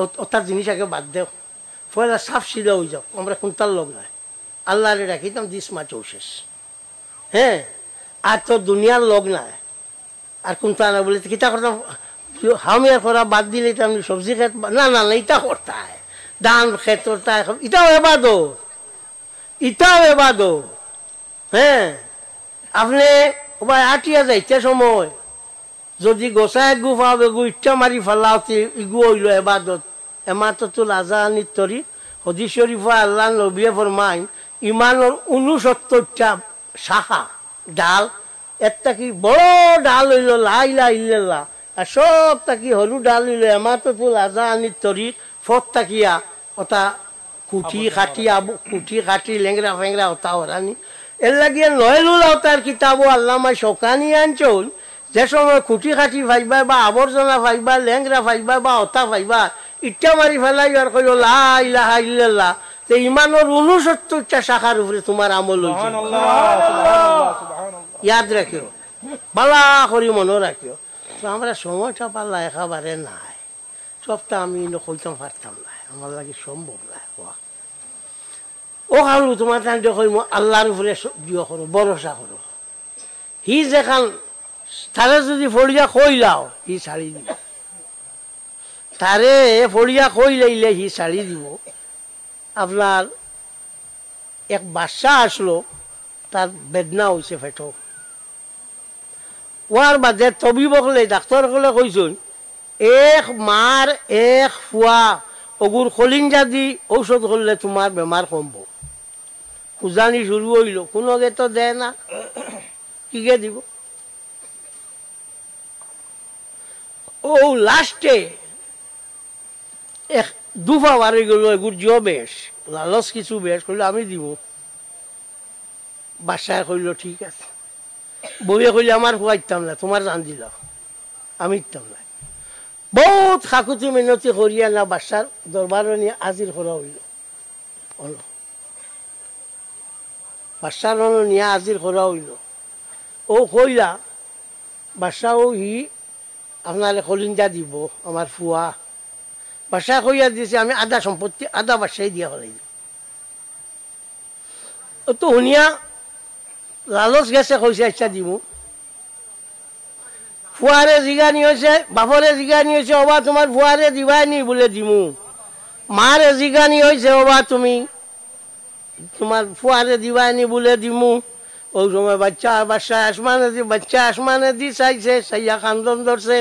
ও-, ওটা জিনিস আগে বাদ দেও। পয়লা সাফ সিধা অই যাও, আমরা কুনটার লগ নাই। আল্লাহরে ডাকিতাম দিস মা চৌশেষ।" হ্যাঁ, আর তো দুনিয়ার লগ নাই। আর কুনটা না বলে, "তো কিতা করতাম? হামিয়ার করা বাদ দিলে তো আমি সবজি খেত বা-, না, না, না, ইটা করতা হয়। ধান খেত করতা হয়, ইটাও এবাদত, ইটাও এবাদত।" হ্যাঁ, আপনে ওবায় আটিয়া যাইতে সময় যদি গোসা এগু পাও, এগু ইট্টা মারি ফালাও, তে ইগু অইলো এবাদত। এমাততুল আজা আনিত তরিক, হদিস শরিফো আল্লার নবিয়ে ফরমাইন, ইমানর ঊনসত্তরটা শাখা, ডাল, এর থাকি বড় ডাল অইলো লা ইলাহা ইল্লাল্লাহ, আর সব থাকি হুরু ডাল অইলো এমাততুল আজা আনিত তরিক, ফত থাকিয়া, অতা কুটি কাটি আবু, কুটি কাটি লেংরা ফেংরা অতা অরানি। এর লাগিয়া নয়লুল আওতার কিতাবো আল্লামা শৌকানি আনছইন, যে সময় কুটি কাটি পাইবা বা আবর্জনা পাইবা, লেংরা পাইবা বা অতা পাইবা, ইট্টা মারি ফালাই আর কইও, "লা ইলাহা ইল্লাল্লাহ", তে ইমানর ঊনসত্তরটা শাখার উপরে তোমার আমল অইছে। ইয়াদ রাখিও, বালা করি মনো রাখিও। তো আমরা সময়টা পাল্লা একেবারে নাই। সবটা আমি ইনো কইতাম পারতাম না, আমার লাগি সম্ভব না। ওয়া। ও কারণ তোমার তান কইমু, আল্লার উপরে স-, ইয়ে করো, ভরসা করো। হি যেখান, তারে যদি ফড়িয়া কইলাও, হি ছাড়ি দিব। তারে ফড়িয়া কইলাইলে হি ছাড়ি দিব। আপনার এক বাচ্চা আসলো, তার বেদনা অইছে পেটো। ওয়ার বাদে তবিব অকলে, ডাক্তর অকলে কইছইন, এক মার এক ফুয়া অগুর কলিঞ্জা দি ঔষধ করলে তোমার বেমার কমবো। খুজানি শুরু অইলো, কুনুগে তো দেয় না, কিগে দিব? ও লাস্টে এক দুফা বাড়ি গেল, এগুর জিও বেশ, লালচ কিছু বেশ, কইলো, "আমি দিব।" বাদশায় কইলো, "ঠিক আছে।" বউয়ে কইলে, "আমার ফুয়া ইতাম না, তোমার জান দিল, আমি ইতাম না।" বহুত কাকুতি মিনতি করিয়া না বাদশার দরবারো নিয়া হাজির করা অইলো। অনো। বাদশার অনো নিয়া হাজির করা অইলো। ও কইলা, "বাদশা, ও হি আপনারে কলিঞ্জা দিব, আমার ফুয়া।" বাদশায় কইয়া দিছে, "আমি আধা সম্পত্তি, আধা বাদশাই দিয়া ফালাই দিমু।" ও তো হুনিয়া লালচ গেছে, কইছে, "আচ্ছা দিমু।" ফুয়ারে জিগানি অইছে, বাপরে জিগানি অইছে, "ওবা তোমার ফুয়ারে দিবায়নি?" বুলে, "দিমু।" মারে জিগানি অইছে, "ওবা তুমি তোমার ফুয়ারে দিবায়নি?" বুলে, "দিমু।" ওই সময় বাচ্চা, বাদশায় আসমানে দি, বাচ্চা আসমানে দি চাইছে, চাইয়া কান্দন ধরছে।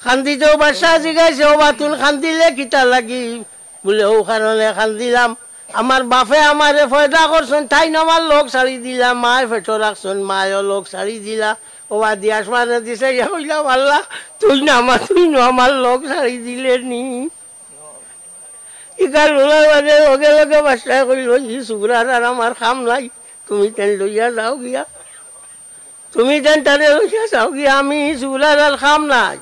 কান্দিতেও বাদশা জিগাইছে, "ওবা তুন কান্দিলে কিতা লাগি?" বুলে, "ও কারণে কান্দিলাম, আমার বাপে আমারে পয়দা করছইন, তাইন আমার লগ ছাড়ি দিলা, মায় পেটো রাখছইন, মায়ও লগ ছাড়ি দিলা।" ওবা দি আসমানে দি চাইয়া কইলাম, "আল্লাহ, তুইন আমার, তুইন আমার লগ ছাড়ি দিলে নি।" ইখান হুনার বাদে লগে লগে বাদশায় কইলো, "ই সুগরার আর আমার কাম নাই, তুমি তাইন লইয়া যাও গিয়া, তুমি তাইন তারে লইয়া যাও গিয়া, আমি ই সুগরার আর কাম নাই।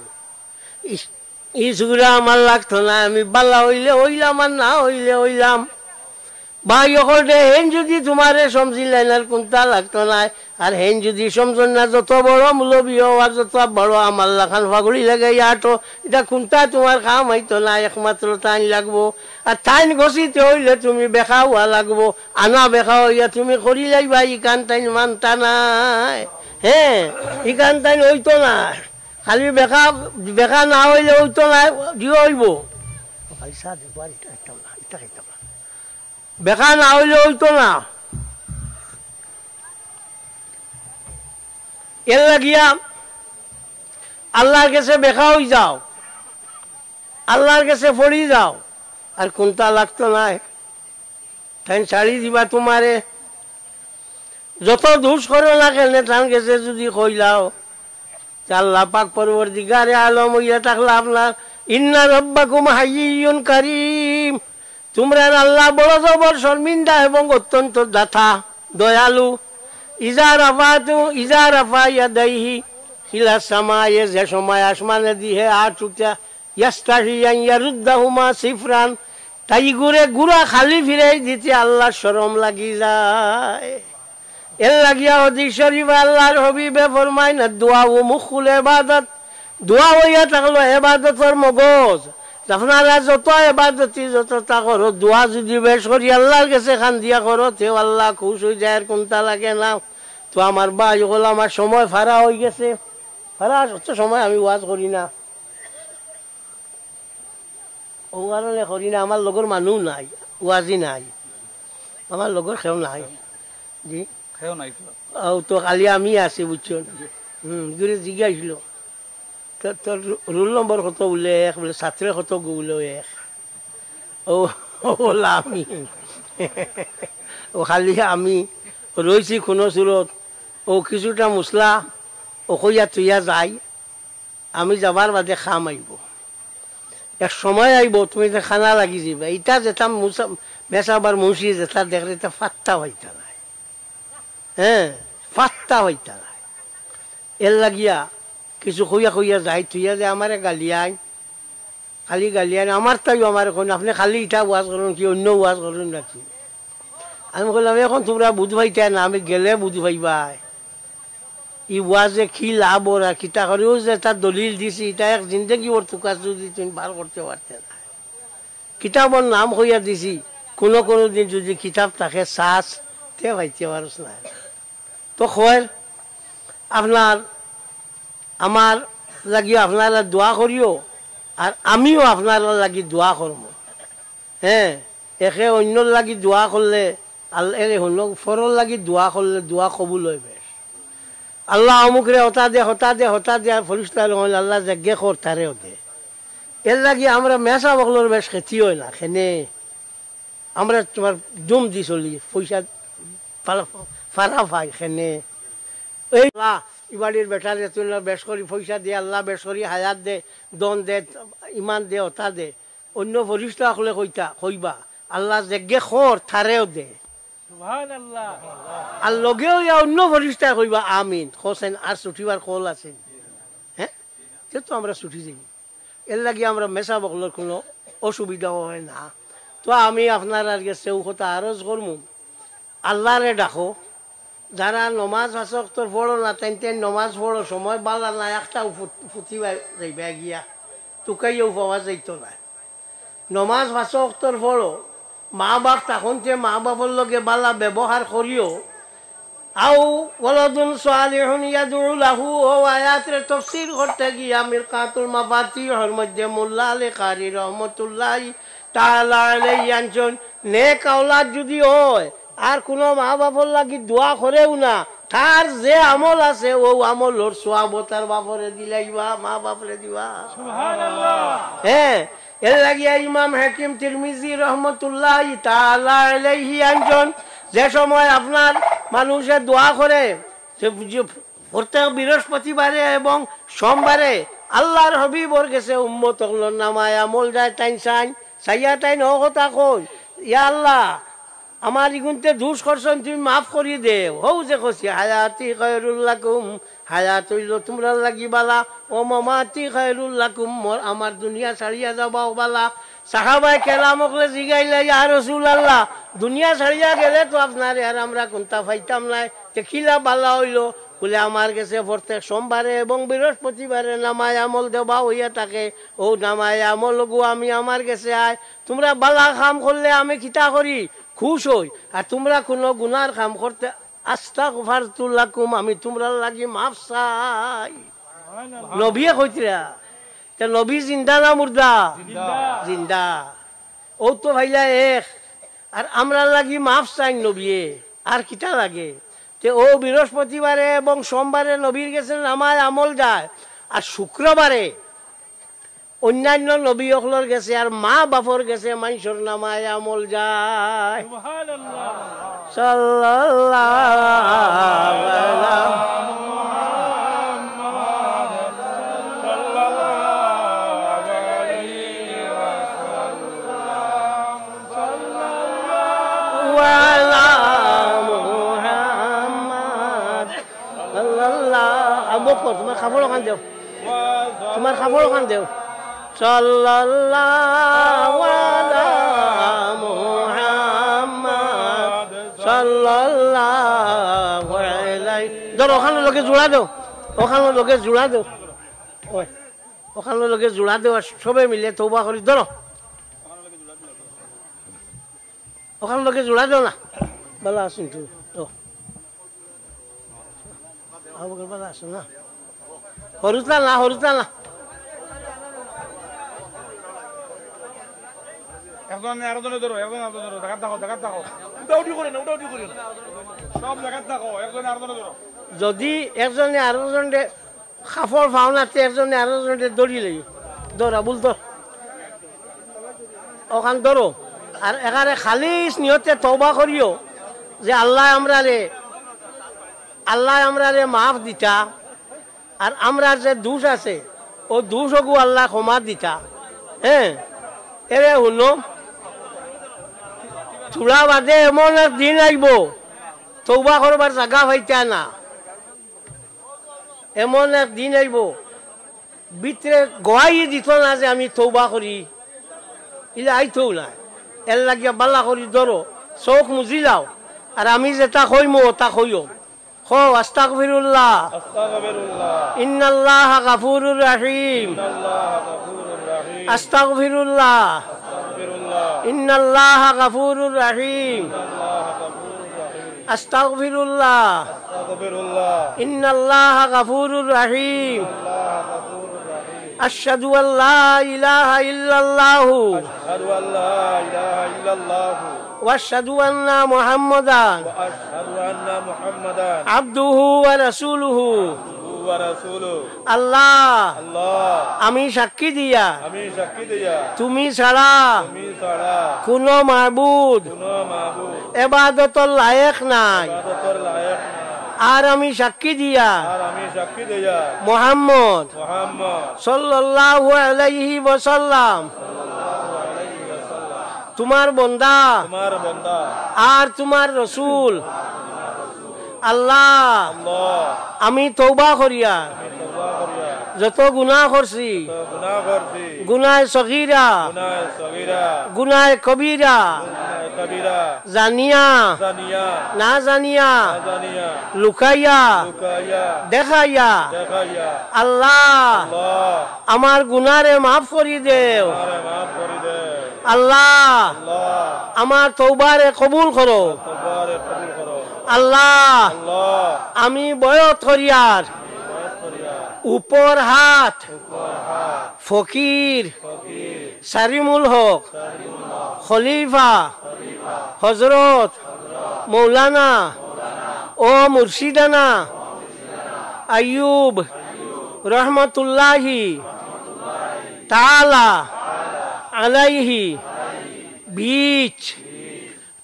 ই সুগরা আমার লাগতো না, আমি বালা অইলে অইলাম আর না অইলে অইলাম।" ভাই অকলরে, হেইন যুদি তুমারে সমঝিলাইন আর কুন্তা লাগতো নায়, আর হেইন যুদি সমঝইন না, যত বড় মুলবি অও আর যত বড় আমার লাখান ফাগুড়ি লাগাইয়া আটো, ইটা কুন্তা তুমার কাম অইতো নায়, একমাত্র তাইন লাগবো। আর তাইন গছিতে অইলে তুমি বেকা অওয়া লাগবো, আনা বেকা অইয়া তুমি করিলাইবা, ইখান তাইন মানতা নায়। হে, ইখান তাইন অইতো নায়। খালি বেকা, বেকা না অইলে অইতো নায়, জিও অইবো। ভাই সাহেব, একবার ইটা খাইতাম না, ইটা খাইতাম না। বেকা না অইলে অইতো না। এর লাগিয়া আল্লার গেছে বেকা অই যাও, আল্লার গেছে পড়ি যাও, আর কুন্তা লাগতো নায়, তাইন ছাড়ি দিবা তুমারে। যত দুষ করো না কেনে, তান গেছে যুদি কইলাও, তে আল্লা পাক পরওয়ারদিগারে আলম অইয়া থাকলা আপনার, ইন্না রাব্বাকুম হাইয়্যুন কারীম, তোমরার আল্লাহ বড় জবর শর্মিন্দা এবং অত্যন্ত দাতা, দয়ালু। ইজা রাফাতু, ইজা রাফা ইয়াদাইহি ইলা সামায়ে, যে সময় আসমানে দি হে আট উঠা, ইয়াস্তাহি আন ইয়ারুদ্দাহুমা সিফরান, তাই গুরে গুরা খালি ফিরাই দিতে আল্লাহর শরম লাগি যায়। এর লাগিয়া হাদিস শরীফ আল্লাহর হাবিবে ফরমাইন, "দোয়া ও মুখুল ইবাদত।" দোয়া অইয়া থাকলো ইবাদতর মগজ। আপনারা যত ইবাদতি যততা করো, দোয়া যদি বেশ করি আল্লাহর গেছে কান্দিয়া করো, তেউ আল্লাহ খুশ অই যায়, আর কুন্তা লাগে না। তো আমার ভাই অকল, আমার সময় ফারা অই গেছে, ফারা অত সময় আমি ওয়াজ করি না। ও কারণে করি না, আমার লগর মানুষ নাই, ওয়াজি নাই, আমার লগর কেউ নাই। জি? কেউ নাই তো। ও তো খালি আমি আছি, বুঝছো না? হুম, ঘুরে জিজ্ঞাসিল, "তোর, তোর রোল নম্বর কত?" বলে "এক", বলে "ছাত্রে কত গো?" বলে "এক।" ও, ও বলে আমি। ও খালি আমি রইছি কোনো সুরত, ও কিছুটা মশলা, ও কইয়া তুইয়া যাই, আমি যাবার বাদে খাম আইব, এক সময় আইব, তুমি তো খানা লাগি যাইবা। ইটা যেটা মুসা-, মেসাব আর মুন্সি যেটা দেখরে, ইটা ফাত্তা পাইতা নাই। হ্যাঁ, ফাত্তা পাইতা নাই। এর লাগিয়া কিছু কইয়া কইয়া যাই, তুইয়া যে আমারে গালিয়াই, খালি গালিয়াই, আমার তাইও আমারে কইন, "আপনে খালি ইটা ওয়াজ করইন কি, অইন্য ওয়াজ করইন নাকি?" আমি কইলাম, "এখন তুমরা বুঝ পাইতায় না, আমি গেলে বুঝ পাইবায়।" ই ওয়াজে কি লাভ অর আর কিতা করি? ও যে তার দলিল দিছি, ইটা এক জিন্দেগি অর তুকাত যদি তুমি বার করতে পারতে না। কিতাবর নাম কইয়া দিছি, কোনো কোনো দিন যদি কিতাব থাকে চাস, তে পাইতে পারস না। তো খয়ের, আপনার, আমার লাগিও আপনারা দোয়া করিও, আর আমিও আপনারার লাগি দোয়া করমু। হ্যাঁ, একে অইন্যর লাগি দোয়া করলে, আল-, এরে হইল, ফরর লাগি দোয়া করলে দোয়া কবুল অয় বেশ। "আল্লাহ অমুকরে হতা দে, হতা দে, হতা দে", আর ফরিস্তা অকলে কইন, "আল্লাহ যেগে কর তারেও দে।" এর লাগি আমরা মেসাব অকলর বেশ ক্ষতি অয় না, কেনে? আমরা তুমার জুম দি চলি, পয়সা ফালা-, ফারা পাই, কেনে? এই আল্লাহ, ই বাড়ির বেটারে তুই না বেশ করি পয়সা দে, আল্লাহ বেশ করি হায়াত দে, ধন দে, ইমান দে, হতা দে। অইন্য ফরিস্তা অকলে কইতা, কইবা, "আল্লাহ যেগে কর, তারেও দে।" সুবহানাল্লাহ। আর লগেও ইয়া অইন্য ফরিস্তায় কইবা, "আমিন।" হোসেন আর ছুটিবার কল আছে নি? হ্যাঁ? তে তো আমরা ছুটি যাই। এর লাগি আমরা মেসাব অকলর কোনো অসুবিধা অয় না। তো আমি আপনারার গেছে ও কথা আরজ করমু, আল্লাহরে ডাকো, যারা নমাজ পাঁচ ওয়াক্তর পড়ো না, তাইন তাইন নমাজ পড়ো, সময় বালা না, একটা উফু-, উফুতি বাই-, যাইবা গিয়া, তুকাইয়াও পাওয়া যাইতো না। নমাজ পাঁচ ওয়াক্তর পড়ো, মা বাপ থাকন্তে মা বাপর লগে বালা ব্যবহার করিও। আও ওয়ালাদুন সালিহুন ইয়াদউ লাহু, ও আয়াতরে তফসির করতে গিয়া মিরকাতুল মাফাতিহর মধ্যে মোল্লা আলী কারি রহমতুল্লাহি তাআলা আলাইহি আনছইন, নেক আওলাদ যদি অয়, আর কুনু মা বাপর লাগি দোয়া করেও না, তার যে আমল আছে, অউ আমলর সওয়াব তার বাপরে দিলাইবা, মা বাপরে দিবা। সুবহানাল্লাহ। হ্যাঁ, এর লাগিয়া ইমাম হাকিম তিরমিজি রহমতুল্লাহি তাআলা আলাইহি আনছইন, যে সময় আপনার মানুষে দোয়া করে, যে, যে প্রত্যেক বৃহস্পতিবারে এবং সোমবারে আল্লাহর হাবিবর গেছে উম্মত অকলর নামায় আমল যায়, তাইন চাইন, চাইয়া তাইন অউ কথা কইন, "ইয়া আল্লাহ, আমার ইগুনতে দুষ করছইন, তুমি মাফ করি দেও।" হউ যে কইছি, "হায়াতি খায়রুল লাকুম", হায়াত অইলো তুমরার লাগি বালা, "ওয়া মামাতি খায়রুল লাকুম", মর-, আমার দুনিয়া ছাড়িয়া যাওয়াও বালা। সাহাবায়ে কেরাম অকলে জিগাইলা, "ইয়া রাসুলাল্লাহ, দুনিয়া ছাড়িয়া গেলে তো আপনারে আর আমরা কুন্তা পাইতাম নায়, তে কিলা বালা অইলো?" বুলে, "আমার গেছে প্রত্যেক সোমবারে এবং বৃহস্পতিবারে নামায় আমল দেওয়া অইয়া থাকে, অউ নামায় আমলগু আমি আমার গেছে আয়, তুমরা বালা কাম করলে আমি কিতা করি? খুশ অই, আর তুমরা কুনু গুনার কাম করতে, আস্তাগফারতু লাকুম, আমি তুমরার লাগি মাফ চাই।" নবিয়ে কইতরা, তে নবী জিন্দা না মুর্দা? জিন্দা। জিন্দা। অউ তো পাইলা এক, আর আমরার লাগি মাফ চাইন নবিয়ে, আর কিতা লাগে? তে অউ বৃহস্পতিবারে এবং সোমবারে নবীর গেছে নামায় আমল যায়, আর শুক্রবারে অইন্যান্য নবী অকলর গেছে আর মা বাপর গেছে মানষর নামায় আমল যায়। সুবহানাল্লাহ। সাল্লাল্লাহু আলা সাল্লাল্লাহু, আবু বকর, তুমার কাপড় অখান দেও, তুমার কাপড় অখান দেও। সাল্লাল্লাহু আলা মুহাম্মদ, সাল্লাল্লাহু আলাইহি। ধরো, অখানর লগে জুড়া দেও, অখানর লগে জুড়া দেও। ওই, অখানর লগে জুড়া দেও, আর সবে মিলে তওবা করি। ধরো, অখানর লগে জুড়া দেও না। ভালা আছইন তো? ও। আবু বকর ভালা আছো না? হরুতা না, হরুতা না। একজন আরো জনে ধরো, একজন আরো জনে ধরো, জাগাত থাকো, জাগাত থাকো। উঠাউঠি করিও না, উঠাউঠি করিও না। সব জাগাত থাকো, একজন আরো জনে ধরো। যদি একজনে আরো জনরে কাপড় পাও না, তে একজনে আরো জনরে ধরি লই। ধরো, বুল ধর। অখান ধরো। আর এখানে খালিস নিয়তে তওবা করিও যে আল্লায় আমরারে, আল্লায় আমরারে মাফ দিতা, আর আমরার যে দুষ আছে, অউ দুষ অগু আল্লায় ক্ষমা দিতা। হ্যাঁ, এরে হুনো, থুড়া বাদে এমন এক দিন আইবো, তওবা করবার জাগা পাইতা না। এমন এক দিন আইবো, ভিতরে গওয়াই দিতো না যে আমি তওবা করি, ইলা আইতোউ না। এরলাগিয়া ভালা করি ধরো, চউখ মুজিলাও, আর আমি যেটা কইমু, অটা কইও। কও, আস্তাগফিরুল্লাহ। আস্তাগফিরুল্লাহ। ইন্নাল্লাহা গাফুরুর রাহিম। ইন্নাল্লাহা গাফুরুর রাহিম। আস্তাগফিরুল্লাহ। আস্তাগফিরুল্লাহ। ইন্নাল্লাহা গাফুরুর রাহিম। ইন্নাল্লাহা গাফুরুর রাহিম। আস্তাগফিরুল্লাহ। আস্তাগফিরুল্লাহ। ইন্নাল্লাহা গাফুরুর রাহিম। ইন্নাল্লাহা গাফুরুর রাহিম। আশহাদু আল্লা ইলাহা ইল্লাল্লাহু। আশহাদু আল্লা ইলাহা ইল্লাল্লাহু। ওয়া আশহাদু আন্না মুহাম্মাদান। ওয়া আশহাদু আন্না মুহাম্মাদান। আবদুহু ওয়া রাসূলুহু। আবদুহু ওয়া রাসূলুহু। আল্লাহ, আল্লাহ, আমি সাক্ষী দিয়া, আমি সাক্ষী দিয়া, তুমি ছাড়া, তুমি ছাড়া, কুনু মাবুদ, কুনু মাবুদ, ইবাদতর লায়েক নাই। ইবাদতর লায়েক নাই। আর আমি সাক্ষী দিয়া, আর আমি সাক্ষী দিয়া, মুহাম্মদ, মুহাম্মদ, সাল্লাল্লাহু আলাইহি ওয়াসাল্লাম, সাল্লাল্লাহু আলাইহি ওয়াসাল্লাম, তুমার বন্দা, তুমার বন্দা, আর তুমার রসুল। আল্লাহ, আল্লাহ, আমি তওবা করিয়ার, আমি তওবা করিয়ার, যত গুনাহ করছি, যত গুনাহ করছি, গুনাহে সগীরা, গুনাহে সগীরা, গুনাহে কবীরা, গুনাহে কবীরা, জানিয়া, জানিয়া, না জানিয়া, না জানিয়া, লুকাইয়া, লুকাইয়া, দেখাইয়া, দেখাইয়া, আল্লাহ, আল্লাহ, আমার গুনারে মাফ করি দেও। আমারে মাফ করি দেও। আল্লাহ, আল্লাহ, আমার তওবারে কবুল করো। তওবারে কবুল করো। আল্লাহ, আল্লাহ, আমি বয়ত করিয়ার, বয়ত করিয়ার, উপর হাত, উপর হাত, ফকির, ফকির, সারিমুল হক, সারিমুল হক, খলিফা, খলিফা, হযরত, হযরত, মৌলানা, মৌলানা, ও মুর্শিদানা, ও মুর্শিদানা, আইয়ুব, আইয়ুব, রহমতুল্লাহি, রহমতুল্লাহি, তাআলা, তাআলা, আলাইহি, আলাইহি, বিচ, বিচ,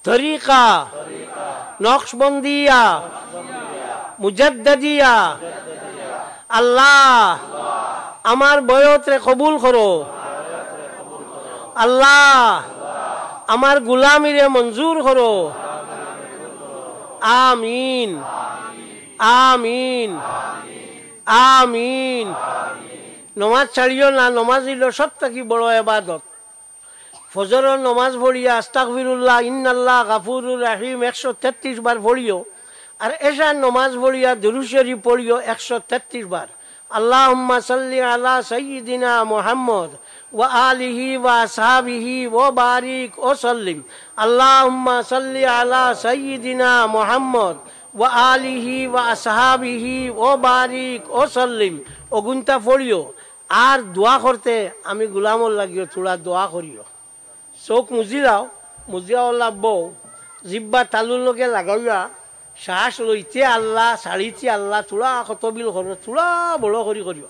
তরিকা, তরিকা, নকশবন্দিয়া, নকশবন্দিয়া, মুজাদ্দিদিয়া। মুজাদ্দিদিয়া। আল্লাহ, আল্লাহ, আমার বয়তরে কবুল করো। আল্লাহ, আমার গুলামিরে মঞ্জুর করো। আমিন, আমিন, আমিন। নমাজ ছাড়িও না, নমাজ অইলো সব থাকি বড় ইবাদত। ফজরর নমাজ পড়িয়া আস্তাগফিরুল্লাহ, ইন্নাল্লাহ গাফুরুর রাহিম একশো তেত্রিশ বার পড়িও, আর এশার নমাজ পড়িয়া দুরূদ শরীফ পড়িও একশো তেত্রিশ বার। আল্লাহুম্মা সাল্লি আলা সাইয়্যিদিনা মুহাম্মদ ওয়া আলিহি ওয়া আসহাবিহি ওয়া বারিক ওয়া সাল্লিম। আল্লাহুম্মা সাল্লি আলা সাইয়্যিদিনা মুহাম্মদ ওয়া আলিহি ওয়া আসহাবিহি ওয়া বারিক ওয়া সাল্লিম। অগুইনতা পড়িও। আর দোয়া করতে আমি গুলামর লাগিও, থুড়া দোয়া করিও। চউখ মুজিলাও, মুজিয়া অলা বও, জিব্বা তালুর লগে লাগাইয়া, শ্বাস লইতে আল্লাহ, ছাড়িতে আল্লাহ, থুড়া কতবিল করো, থুড়া বড় করি করিও।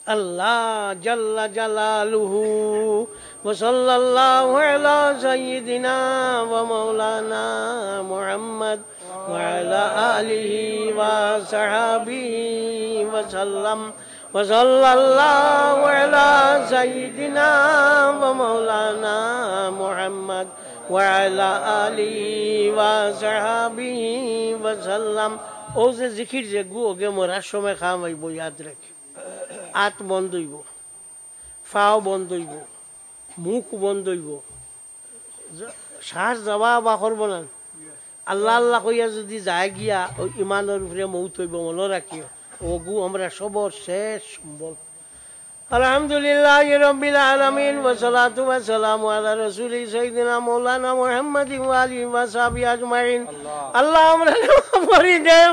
الله جل جلاله، وصلى الله على سيدنا ومولانا محمد وعلى آله وصحبه وسلم، وصلى الله على سيدنا ومولانا محمد وعلى آله وصحبه وسلم. অউ যে জিকির যেগু অগে মরার সময় কাম আইবো, ইয়াদ রাখি। আত বন্ধ অইবো, পাও বন্ধ অইবো, মুখ বন্ধ অইবো, জ-, শ্বাস যাওয়া আওয়া করবো না। আল্লাহ আল্লাহ কইয়া যুদি যায় গিয়া, অউ ইমানর উপরে মউত অইবো, মনো রাখিও। অগু আমরার সবর শেষ সম্বল। الحمد لله رب العالمين، والصلاة والسلام على رسوله سيدنا مولانا محمد وآله وصحبه أجمعين। আল্লাহ। আল্লাহ, আমরারে মাফ করি দেও।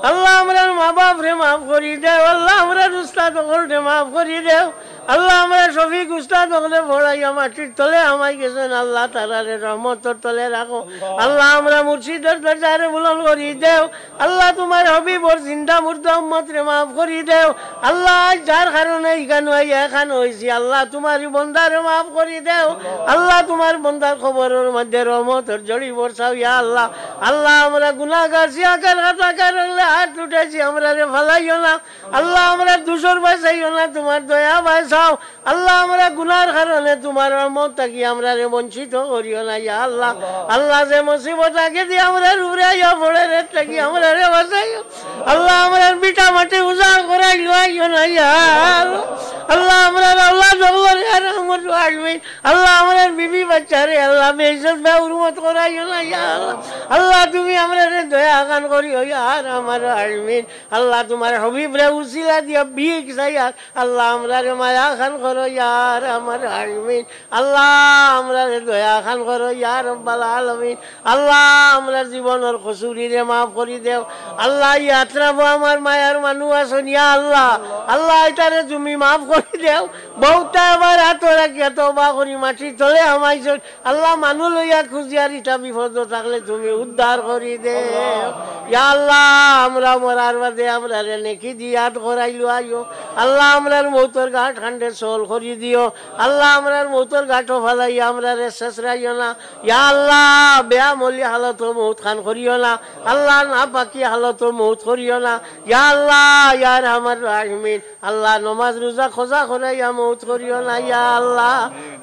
আল্লাহ, আমরার মা বাপরে মাফ করি দেও। আল্লাহ, আমরার উস্তাদ অকলরে মাফ করি দেও। আল্লাহ, আমরার শফিক উস্তাদ অকলে পড়াইয়া মাটির তলে হামাই গেছইন। আল্লাহ, তারারে রহমতর তলে রাখো। আল্লাহ, আমরার মুর্শিদর দরজারে বুলন্দ করি দেও। আল্লাহ, তুমার হাবিবর জিন্দা মুর্দা উম্মতরে মাফ করি দেও। আল্লাহ, আইজ যার কারণে ইখানো আইয়া এখানো অইছি, আল্লাহ, তুমার ই বন্দারে মাফ করি দেও। আল্লাহ, তুমার বন্দার কবরর মধ্যে রহমতর ঝড়ি বর্ষাও, ইয়া আল্লাহ। আল্লাহ, আমরা গুনাহগার, সিয়াকার, খাতাকার অকলে হাত উঠাইছি, আমরারে ফালাইও না। আল্লাহ, আমরার দুষর বায় চাইও না, তুমার দয়া বায় চাও। আল্লাহ, আমরা গুনার কারণে তুমার রহমত থাকি আমরারে বঞ্চিত করিও না, ইয়া আল্লাহ। আল্লাহ, যে মুসিবত আগেদি আমরার উপরে আইয়া পড়ের, এর থাকি আমরারে বাঁচাইও। আল্লাহ, আমরার ভিটা মাটি উজাড় করাইলাইও না, ইয়া আল্লাহ। আল্লাহ, আমরার আওলাদ অকলরে ইয়া আরহামার রাহিমিন। আল্লাহ, আমরার বিবি বাচ্চারে আল্লাহ বেইজ্জত বেহুরমত করাইও না, ইয়া আল্লাহ। আল্লাহ, তুমি আমরারে দয়া খান করিও, ইয়া আরহামার রাহিমিন। আল্লাহ, তুমার হাবিবরে উসিলা দিয়া ভিক চাইয়ার, আল্লাহ, আমরারে মায়া খান করো, ইয়া আরহামার রাহিমিন। আল্লাহ, আমরারে দয়া খান করো, ইয়া রব্বাল আলামিন। আল্লাহ, আমরার জীবনর কসুরিরে মাফ করি দেও। আল্লাহ, ই আতরাফো আমার মায়ার মানুষ আছইন, ইয়া আল্লাহ। আল্লাহ, ইতারে তুমি মাফ করি দেও। বউতে আবার আতো রাখিয়া তওবা করি মাটির তলে হামাইছইন। আল্লাহ, মানু লইয়া খুজিয়ার ইতা বিপদো থাকলে তুমি উদ্ধার করি দেও। ইয়া আল্লাহ, আমরা মরার বাদে আমরারে নেকিদি ইয়াদ করাইলাইও। আল্লাহ, আমরার মউতর ঘাট খান্ডে সল করি দিও। আল্লাহ, আমরার মউতর ঘাটো ফালাইয়া আমরারে ছেছরাইও না। ইয়া আল্লাহ, বেআমলি হালতো মউত খান করিও না। আল্লাহ, নাপাকি হালতো মউত করিও না। ইয়া আল্লাহ, ইয়া আরহামার রাহিমিন, আল্লাহ, নমাজ রোজা কাজা করাইয়া মউত করিও না, ইয়া আল্লাহ।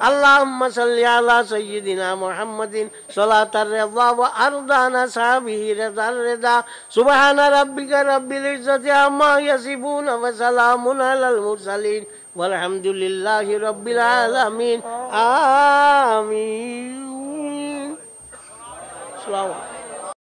اللهم صل على سيدنا محمد صلاة الرضا وأرض عن أصحابه رضا الرضا. سبحان ربك رب العزة عما يصفون وسلام على المرسلين والحمد لله رب العالمين. آمين. السلام عليكم.